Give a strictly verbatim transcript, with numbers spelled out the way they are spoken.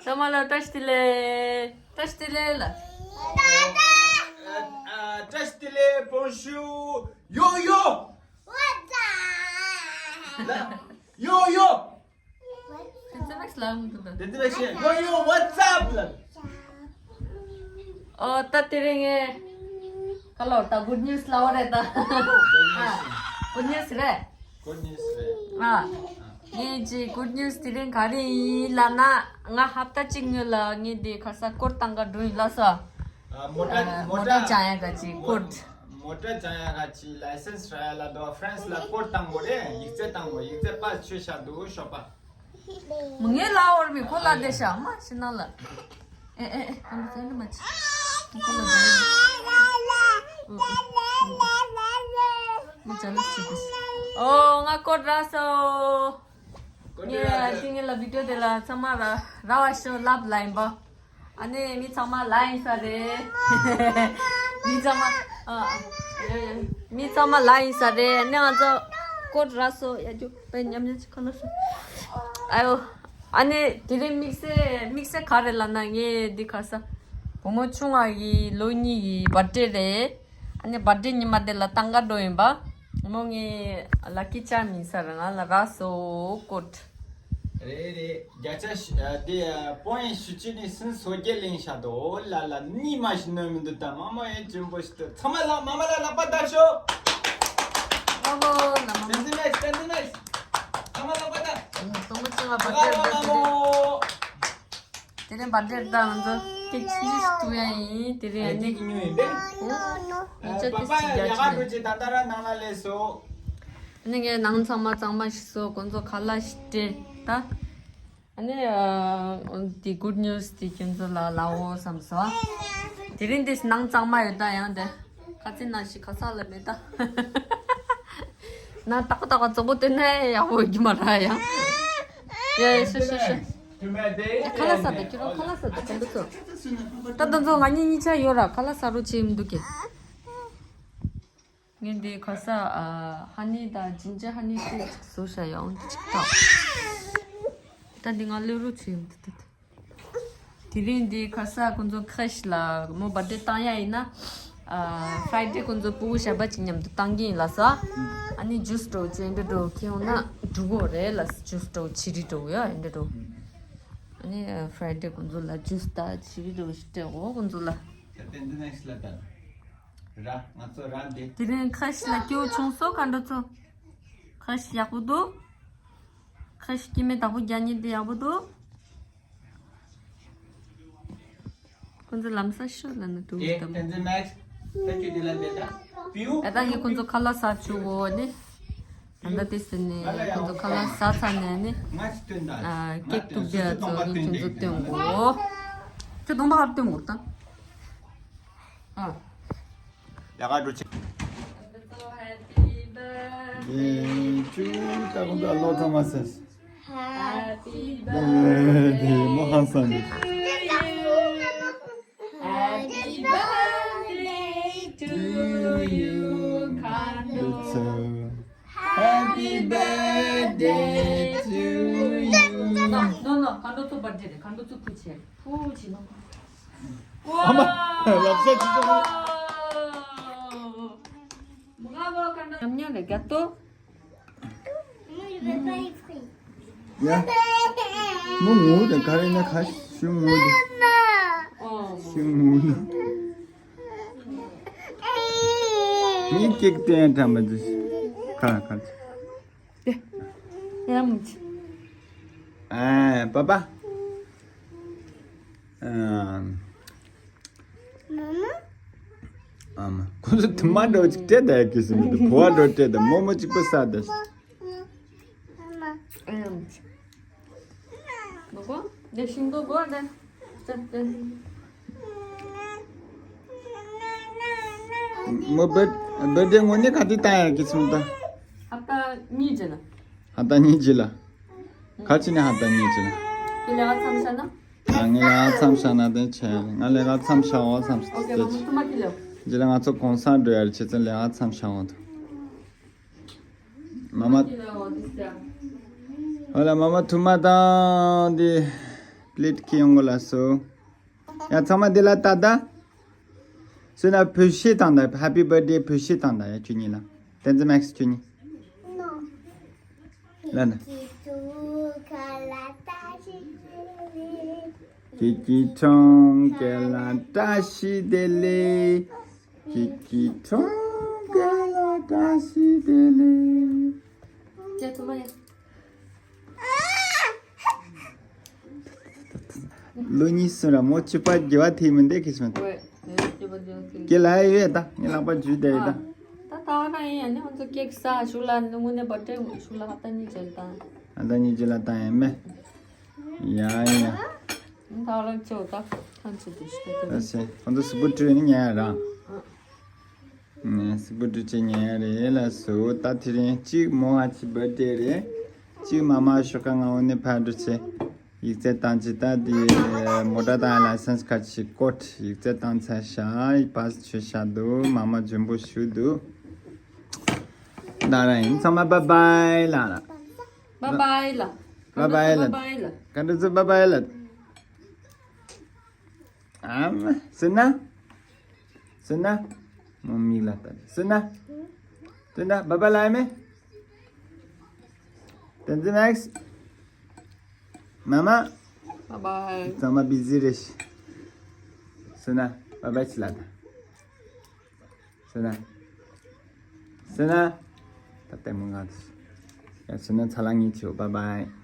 ཚང་མ་ལ་བཀྲ་ཤིས་བདེ་ལེགས། བཀྲ་ཤིས་བདེ་ལེགས་ལ། ཨ་ཨ་བཀྲ་ཤིས་བདེ་ལེགས། Bonjour. Yo yo. What's up? ལ། Yo yo. དེ་ཚོ་མེད་ལ་མི་འདུག་ད། དེ་ཚོ་མེད་ཤེས། Yo yo, what's up? ལ། ཨོ་ད་དེ་རིང་ངས་ག་ལོར་ད་good news ལ་བ་རེད་ད། Good news. Good news རེད། Good news རེད། ཨ། ངས་ཅི་good news དེ་རིང་ག་རེ་ཡིན་ལབ་ན། ང་ཧབ་ཏ་གཅིག་སྔོན་ལ་ངས་དེ་ཁ་ས་ཀོར་བཏང་ག་འགྲོ་ཡིན་ལ་སོ། ཨ། མོ་ཊ་ཨ། མོ་མོ་ཊ་ཊ་བྱང་ཡག་ག་ཅིག་ཀོར། མོ་ཊ་བྱང་ཡག་ག་ཅིག་ལའི་སེན་སི་རག་ཡག་ལ་དོ་ཧྥ་རན་སི་ལ་ཀོར་བཏང་དགོས་རེད། ཡིག་ཚད་བཏང་དགོས། ཡིག་ཚད་པ་ཆོད་ཤག་འདུག་ཤོག་པ། མི་ངན་ལ་འོར་མི་ཁོ་ལ་དེ་ཤ་མ་ཤི་ན་ལ། ཨེ་ཨེ་ཨེ། ཨ་མ་ཚེ་ནི་མ་ཆི། ཁོ་ལ་དེ་ནི། མ་ཅ་ལག་ཞིག་དེ། ཨོ་ང་ཀོ་ར་སོ། ངས་དེ་ངས་ལ་བི་ཌིའོ་དེ་ལ་ཚང་མ་ར་ར་བ་ཤོ་ལབ་ལ་ཡིན་པ། ཨ་ནི་མི་ཚང་མ་ལ་ཡིན་ས་རེད། མི་ཚང་མ་ཨ། མི་ཚང་མ་ལ་ཡིན་ས་རེད། ཨ་ནི་ང་ཚོ་ཀོ་ར་སོ་ཡ་ཇུ་པའི་ཉམས་ཉམས་ཅིག་ཁ་ལ་སོ། ཨ་ཡོ། ཨ་ནི་དེ་རིང་དམིགས་བསལ་དམིགས་བསལ་ག་རེ་ལབ་ན། ངས་འདི་ག་ས་བུ་མོ་ཆུང་བ་ཡི་ལོ་གཉིས་ཡི་བར་ཌེ་རེད། ཨ་ནི་བར་ཌེ་ཉི་མ་དེ་ལ་བཏང་ག་འགྲོ་ཡིན་པ། མོ་ངའི་ལ་ཀི་ཅརམ་ཡིན་ས་རེད། ང་ལ་རག་སོ་ཀོ་ཊ། རེད་རེད། བརྒྱ་ཆ་ཞི་ཨ་དེ་ཨ་པོ་ཡིན་ཊི་ཞུ་ཅི་ནི་སུན་སོ་རྒྱལ་ལེན་ཤ་དོ་ལ་ལ་གཉིས་མ་ཞིག་ནོར་མི་འདུག་ད་མ་མ་ཡིན་ཅུན་པོ་ཞིག་ཏུ་ཚང་མ་ལ་མ་མ་ལ་ལག་པ་བརྡབ་ཤོག་ཨོ་ལ་མ་མ། བསྟན་འཛིན་མེག་སི། བསྟན་འཛིན་མེག་སི། ཚང་མ་ལ་ལག་པ་བརྡབ། ཨ་ནི་སོ་མ་ཆེ་བ་བ་ཏེ་ར་ད་དེ་རེད། དེ་རིང་བར་ཌེ་ད་ང་ཚོ་ཀེག་ཆུང་ཆུང་ཞིག་བཏུ་ཡ་ཡིན། དེ་རིང་ཨ་ནི་ཀེག་ཉོ་ཡིན་པས། ཨོ་ཉི་ཆ་ཏི་སི་ཅི་རྒྱ་ཆེ། ད་ད་ར་ནང་ལ་ལས་སོ། ཨ་ནི་ངས་ནང་ཚང་མ་གཙང་མ་ཞིག་བཟོ། ཁོང་ཚོ་ཁ་ལག་ཞིག་སྤྲད་ད། ཨ་ནི་ཨ་འདི་good news དེ་ཁྱོད་ཚོ་ལ་ལབ་འོ་བསམ་སོང་། དེ་རིང་འདི་ནང་གཙང་མ་ཡོད་ད། ཡང་དེ་ཁ་ཚིག་ནང་ཞིག་ཁ་ས་ལ་མེད་ད། ན་ཏག་ཏག་བཙོག་པོ་དེ་ནས་ཡག་པོ་ཡོད་ཀྱི་མ་རེད་ཡ། ཡ་ཡ་ཤོ་ཤོ་ཤོ། ཡ་ཁ་ལག་ཟ་ད་ཁྱོད་རང་ཁ་ལག་ཟ་ད་ཁྱོད་ཚོ། ད་ད་ཚོ་ང་གཉིས་གཉིས་ཆ་ཡོད་ར། ཁ་ལག་ཟ་རོགས་བྱེད་མི་འདུག་གི། ངས་འདི་ག་ས་ཨ་ཧ་ནི་དང་ཇིན་ཇར་ཧ་ནི་ཏི་ཅིག་བཟོ་བྱ་ཡོང་འདི་ཅིག་ཏོ། ད་འདི་ང་ལོས་རོགས་བྱེད་མི་འདུག་ད། དེ་རིང་འདི་ཁ་ས་ཁོང་ཚོ་ཁ་ཤི་ལ་མོ་བར་ཌེ་བཏང་ཡ་ཡིན་ན། ཨ་ཕ་རའི་ཌེ་ཁོང་ཚོ་ཕྲུ་གུ་ཞབས་པ་གཅིག་མཉམ་དུ་བཏང་གི་ཡིན་ལ་ས། ཨ་ནི་ཇུས་འདྲ་བོ་ཅིག་འདི་འདྲ་བོ་ཁྱེར་ཡོང་ན་འགྲིག་གི་རེད་ལ། ཇུས་འདྲ་བོ་ཆི་རི་འདྲ་བོ་ཡ་འདི་འདྲ་བོ། ཨ་ནི་ཕ་རའི་ཌེ་ཁོང་ཚོ་ལ་ཇུས་དང་ཆི་རི་འདྲ་བོ་ཞིག་སྤྲད་འོ་ཁོང་ཚོ་ལ། ད་དེ་འདི་ནང་ཞིག་ལ་ད་ར་ང་ཚོ་ར་འདི། དེ་རིང་ཁ་ཤི་ལ་སྐྱིད་པོ་བྱུང་སོང་། ག་འདྲ་ཚོ། ཁ་ཤི་ཡག་པོ་འདུག་ཁ་ཤི་སྐྱེ་དམན་བདག་པོ་རྒྱག་མཁན་དེ་ཡག་པོ་འདུག་ཁོང་ཚོ་ལམ་སང་ཤོག་ལབ་ན་འགྲོ་གི་འདུག་ཨེ་བསྟན་འཛིན་མེག་སི། ད་ཁྱོད་དེ་ལ་འདེད་ད། པིའུ། ད་ལྟ་ངས་ཁོང་ཚོ་ཁ་ལག་ཟ་བཅུག་གོ་ནི། ད་ལྟ་དེ་ཟེར་ནས་ཁོང་ཚོ་ཁ་ལག་ཟ་ཚར་ནས་ནི། ང་ཅི་སྟོན་ད། ཨ་ཀེག་བཏུག་རྒྱུ་ཚོ་ངས་ཁྱོད་ཚོ་སྟོན་གོ་ཁྱོད་གདོང་པ་ཧར་སྟོན་གོ་ད། ཨ། ཡ་ག་འགྲོ་ཆེ། དེ་ཅུ་ད་ཁོང་ཚོ་ཨ་ལོ་ཚང་མ་ཟེར། Happy birthday མོ་ཧང་སང་གི། Happy birthday to you. Happy birthday to you. No, no, no. མཁའ་འགྲོ་ཚོ་བར་ཌེ་རེད། མཁའ་འགྲོ་ཚོ་ཕུ་ཆེ། ཕུ་ཆེ་ནོ། ཨ་མ། ལབ་ས་ཅི་ཙམ། ཉམས་མྱོང་ལས་རྒྱ་ཏོ། ཡ། མོ་ངུ་དང་ག་རེ་ན་ག་ཞུ་ངུ་དང་། ཞུ་ངུ་དང་། ངའི་ཀེག་སྟོན་དྲ་མ་འདི། ཁ་ཁ། དེ། ཡ་མུ་ཆི། ཨ་པ་པ། ཨ། ཨ་མ། ཁོ་ཚོ་དུ་མ་འདྲ་བོ་ཅིག་སྤྲད་ད་ཡ་གི་སི་མི་འདུག་བུ་བ་འདྲ་བོ་སྤྲད་ད་མོ་མོ་གཅིག་པོ་ས་ད། ཨ་མ། མོ་གོ། དེ་ཤིང་ཏོག་གོ་དེ། སྤྲད་དེ། མོ་བར་བར་ཌེ་ངོ་ནས་ག་དུས་བཏང་ཡ་གི་སི་མི་འདུག་ད། ཧབ་ཏ་གཉིས་རྗེས་ལ། ཧབ་ཏ་གཉིས་རྗེས་ལ། ག་ཅི་ནས་ཧབ་ཏ་གཉིས་རྗེས་ལ། དེ་ལས་ཀ་མཚམས་བཞག་ན། ང་ལས་ཀ་མཚམས་བཞག་ན་དེ་བྱས། ང་ལས་ཀ་མཚམས་བཞག་འོ་མཚམས་ཨོ་ཁེ། མ་མོ་ཐུ་མ་ཁི་ལེའོ། རྗེས་ལ་ང་ཚོ་གུང་སེང་འགྲོ་ཡ་རེད། བྱས་ཙང་ལས་ཀ་མཚམས་བཞག་འོ་དང་། མ་མ། ཁི་ལེའོ་དེ་ཟེར། ཨོ་ལ་མ་མ་ཐུ་མ་དང་དེ་ ལེཊ་ཁྱེར་ཡོང་གོ་ལ་སོ། ཡ་ཚང་མ་འདི་ལ་ལྟ་ད། སོ་ན་བོད་གཞས་བཏང་ད། Happy Birthday བོད་གཞས་བཏང་ད། ཡ་ཁྱོད་གཉིས་ལ། དེ་ཚོ་མེག་སི་ཁྱོད་གཉིས། ལ་ན། ཀི་ཀི་ཁྲོང་ཀེ་ལ་བཀྲ་ཤིས་བདེ་ལེགས། ཀི་ཀི་ཁྲོང་ཀེ་ལ་བཀྲ་ཤིས་བདེ་ལེགས། ཅེ་ཚོ་མ་ཡ། ལོ་གཉིས་སོང་ར་མོ་ཆུ་པ་རྒྱལ་བ་ཐེ་མི་འདེ་ཁེ་སོང་། ཀེ་ལ་ཡོད་ད། ངའི་ལག་པ་འཇུས་བསྡད་ཡོད་ད། ད་ད་ག་ཡིན་ཡ་ནི་ང་ཚོ་ཀེག་ཟ་ཞུ་ལ་ནི་དངོས་གནས་བ་ཏྲེ་ཞུ་ལ་ཧ་ད་གཉིས་བྱེད་ད། ཨ་ད་གཉིས་བྱེད་ལ་ད་ཡིན་མེ། ཡ་ཡ། ད་རང་ཚོ་ད་ཐང་ཆུ་དུ་ཞུ་ད། ཨ་སེ་ཁོང་ཚོ་སི་པུ་ཏྲི་ནི་ཉ་ཡ་རང་། ཨ། ནས་སི་པུ་ཏྲི་ཆེ་ཉན་ཡ་རེད་ལ་སོ། ད་དེ་རིང་གཅིག་མོ་ང་ཆི་བར་ཌེ་རེད། གཅིག་མ་མ་ཞོ་ཀ་ང་འོ་ནི་ཕ་འགྲོ་ཆེ། ཡིག་ཚད་བཏང་ཆེ་ད་དེ་མོ་ཊ་དང་ལའི་སེན་སི་ཁ་ཆི་ཀོཊ་ཡིག་ཚད་བཏང་ཚར་ཤག་པཱ་སི་ཆོད་ཤག་འདུག་མ་མ་འཇོན་པོ་ཞུ་འདུག་ད་ར་ཡིན་ཚང་མ་བཱའི་བཱའི་ལ་ལ། བཱའི་བཱའི་ལ། བཱའི་བཱའི་ལ། བཱའི་བཱའི་ལ། ག་འདྲ་ཚོ་བཱའི་བཱའི་ལ། ཨམ། སུ་ན། སུ་ན། མོ་མིག་ལ་ལྟ། སུ་ན། སུ་ན། བཱའི་བཱའི་ལ་མེ། དེ་ཚོ་མེག་སི། མ་མ། བཱའི་བཱའི། ཚང་མ་བི་ཟི་རེད་ཤི། སུ་ན། བཱའི་བཱའི་ཆི་ལ་ད། སུ་ན། སུ་ན། ད་ལྟད་མོ་ང་དུ། ཡ་སུ་ན་ཚ་ལ་ངེས་ཆེ་བཱའི་བཱའི།